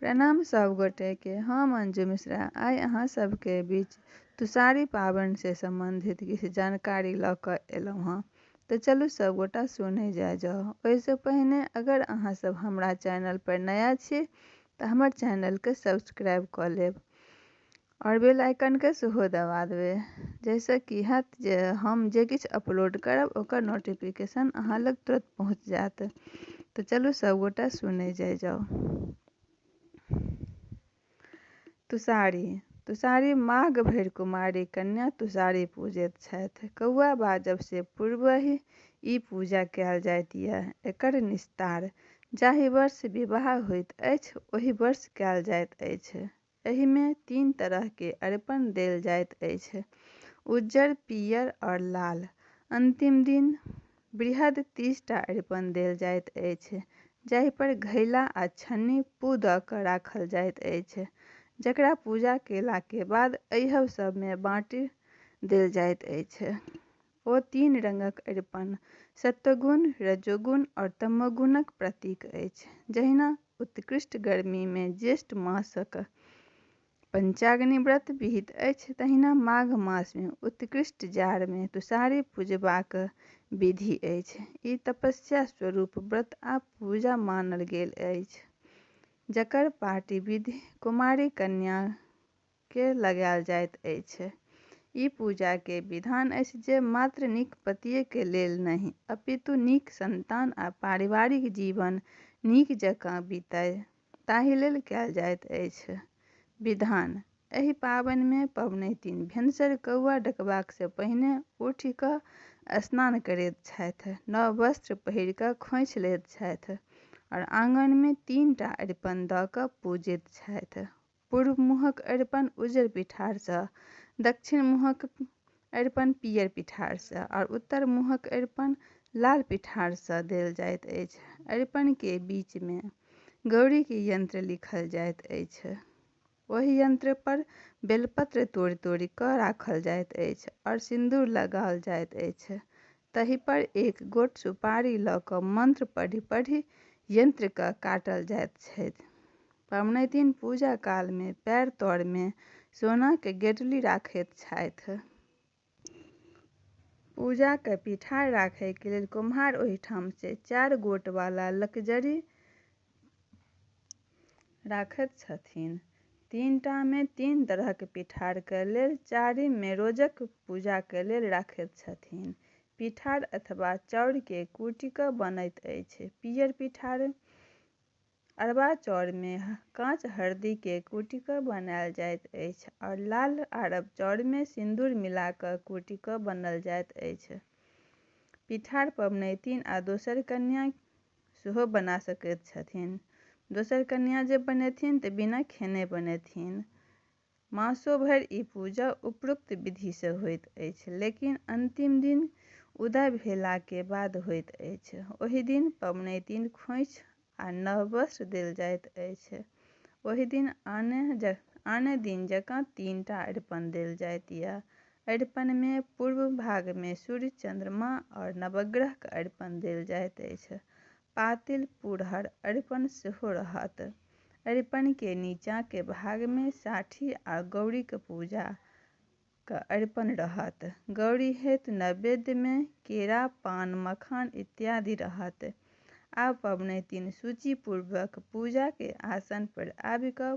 प्रणाम सब गोटे के, हम अंजू मिश्रा आइ अहाँ सबके बीच तुषारी पाबनि से सम्बन्धित किछु जानकारी लऽ कऽ एलहुँ हँ। तऽ चलू सब गोटा सुनै जाय जाउ। ओहिसँ पहिने अगर अहाँ सब हमरा चैनल पर नया छी तऽ हमर चैनलके सब्सक्राइब कऽ लेब आओर बेल आइकनके सेहो दबा देबै, जाहिसँ की हैत जे हम जे किछु अपलोड करब ओकर नोटिफिकेशन अहाँ लग तुरन्त पहुँच जायत। तऽ चलू सब गोटा सुनै जाय जाउ। तुषारी तुषारी माघ भरि कुमारी कन्या तुषारी पूजैत छथि। कौआ बाजब से पूर्वहि ई पूजा कयल जाइत यऽ। एकर निस्तार जाहि वर्ष विवाह होइत अछि ओहि वर्ष कयल जाइत अछि। एहिमे 3 तरह के अरिपन देल जाइत अछि, उज्जर, पीयर आओर लाल। अंतिम दिन बृहद 30 टा अरिपन देल जाइत अछि, जाहि पर घैला आ छन्नी पू दऽ कऽ राखल जाइत अछि, जकरा पूजा केला के बाद अइहब सब मे बाँटि देल जाइत अछि। ओ 3 रंगक अरिपन सत्वगुण, रजोगुण आओर तमोगुणक प्रतीक अछि। जहिना उत्कृष्ट गर्मी मे ज्येष्ठ मासक पंचाग्नि व्रत विहित अछि, तहिना माघ मास मे उत्कृष्ट जाड़ मे तुषारी पूजबाक विधि अछि। ई तपस्या स्वरूप व्रत आ पूजा मानल गेल अछि, जकर पाटी विधि कुमारि कन्या के लगायल जाइत अछि। ई पूजा के विधान अछि जे मात्र नीक पतिये के लेल नहि अपितु नीक संतान आ पारिवारिक जीवन नीक जकाँ बीतय ताहि लेल कयल जाइत अछि। विधान एहि पाबनि मे पबनैतिन भिनसर कौआ डकबाक से पहिने उठि कऽ स्नान करैत छथि, नव वस्त्र पहिरि कऽ खोंइछ लैत छथि आओर आंगन मे 3 टा अरिपन दऽ कऽ पूजैत छथि। पूर्व मुँहक अरिपन उज्जर पिठार सँ, दक्षिण मुँहक अरिपन पीयर पिठार सँ आओर उत्तर मुँहक अरिपन लाल पिठार सँ देल जाइत अछि। अरिपन के बीच मे गौरी के यंत्र लिखल जाइत अछि। ओहि यंत्र पर बेलपत्र तोड़ि-तोड़ि कऽ राखल जाइत अछि आओर सिन्दूर लगाओल जाइत अछि। ताहि पर एक गोट सुपारी लऽ कऽ मंत्र पढ़ि-पढ़ि यंत्र के काटल जाइत छैक। पबनैतिन पूजा काल मे पैर तर मे सोनाक गेटली राखैत छथि। पूजाक पिठार राखय के लेल कुम्हार ओहिठाम सँ 4 गोट वाला लकजरी राखैत छथिन। 3 टा मे 3 तरहक पिठार के लेल, चारिम मे रोजक पूजाक लेल राखैत छथिन। पिठार अथवा चाउर के कुटि कऽ बनैत अछि। पीयर पिठार अरबा चाउर मे काँच हरदि के कुटि कऽ बनायल जाइत अछि आओर लाल अरबा चाउर मे सिन्दूर मिला कऽ कुटि कऽ बनायल जाइत अछि। पिठार पबनैतिन आ दोसर कन्या सेहो बना सकैत छथिन। दोसर कन्या जे बनेथिन तऽ बिना खेने बनेथिन। मासो भरि ई पूजा उपरोक्त विधि सँ होइत अछि, लेकिन अंतिम दिन उदय भेला के बाद होइत अछि। ओहि दिन पबनैतिन खोंइछ आ नव वस्त्र देल जाइत अछि। ओहि दिन आने दिन जकाँ 3 टा अरिपन देल जाइत यऽ। अरिपन मे पूर्व भाग मे सूर्य, चंद्रमा आओर नवग्रह के अरिपन देल जाइत अछि। पातिल पुरहर अरिपन सेहो रहत। अरिपन के नीचा के भाग मे साठी आ गौरी के पूजा के अरिपन रहत। गौरी हेतु नैवेद्य मे केरा, पान, मखान इत्यादि रहत। आब पबनैतिन सूची पूर्वक पूजा के आसन पर आबि कऽ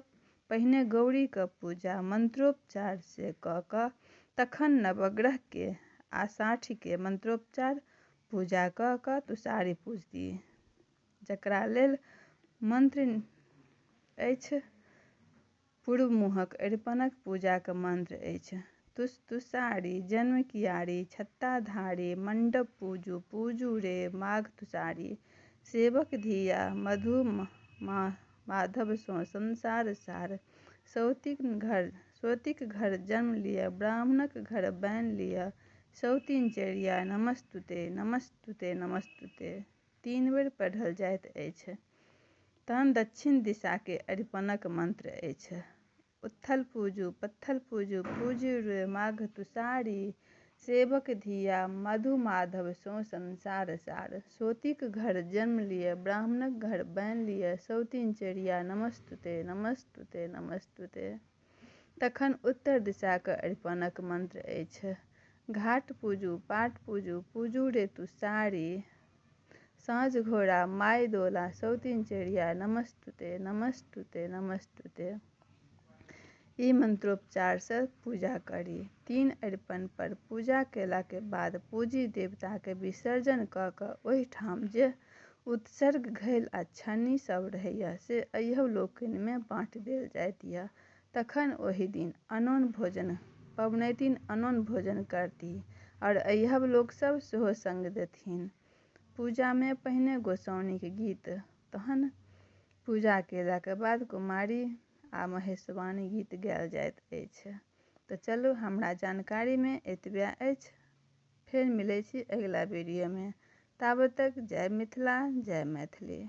पहिने गौरी के पूजा मंत्रोच्चार से कऽ कऽ तखन नवग्रह के आ साठी के मंत्रोच्चार पूजा कऽ कऽ तुषारी पूजती, जकरा लेल मंत्र अछि। पूर्व मुँहक अरिपनक पूजाक मंत्र अछि, तुष तुषारी जन्म कियारी छत्ताधारी मंडप पूजू पूजू रे माघ तुषारी। सेवक धिया मधु माधव सौं संसार सार, सौतिक घर जन्म लिअ ब्राह्मणक घर बैन लिअ, सौतिन चेरिया नमस्तुते नमस्तुते नमस्तुते। 3 बेर पढ़ल जाइत अछि। तहन दक्षिण दिशा के अरिपनक मंत्र अछि, उत्थल पूजू पत्थल पूजू पूजू रे माघ तुषारी, सेवक धिया मधु माधव सौं संसार सार। सोतिक घर जन्म लिअ ब्राह्मणक घर बैन लिअ सौतिन चेरिया नमस्तुते नमस्तुते नमस्तुते। तखन उत्तर दिशाक अरिपनक मंत्र अछि, घाट पूजू पाट पूजू पूजू रे तुसारी, साँझ घोड़ा माइ दोला सौतिन चेरिया नमस्तुते नमस्तुते नमस्तुते। ई मंत्रोच्चारसँ पूजा करी। 3 अरिपन पर पूजा केलाके बाद पूजी देवताके विसर्जन कऽ कऽ ओहिठाम जे उत्सर्ग घैल आ छन्नी सब रहैया से अइहब लोकनिमे बाँटि देल जाइत यऽ। तखन ओहि दिन अनोन भोजन पबनैतिन अनोन भोजन करती आओर अइहब लोक सब सेहो संग देथिन। पूजामे पहिने गोसाउनिक गीत, तहन पूजा केलाके बाद कुमारी आ महेशवाणी गीत गायल जाइत अछि। तऽ चलू, हमरा जानकारीमे एतबे अछि। फेर मिलै छी अगिला वीडियोमे, ताबत तक जय मिथिला, जय मैथिली।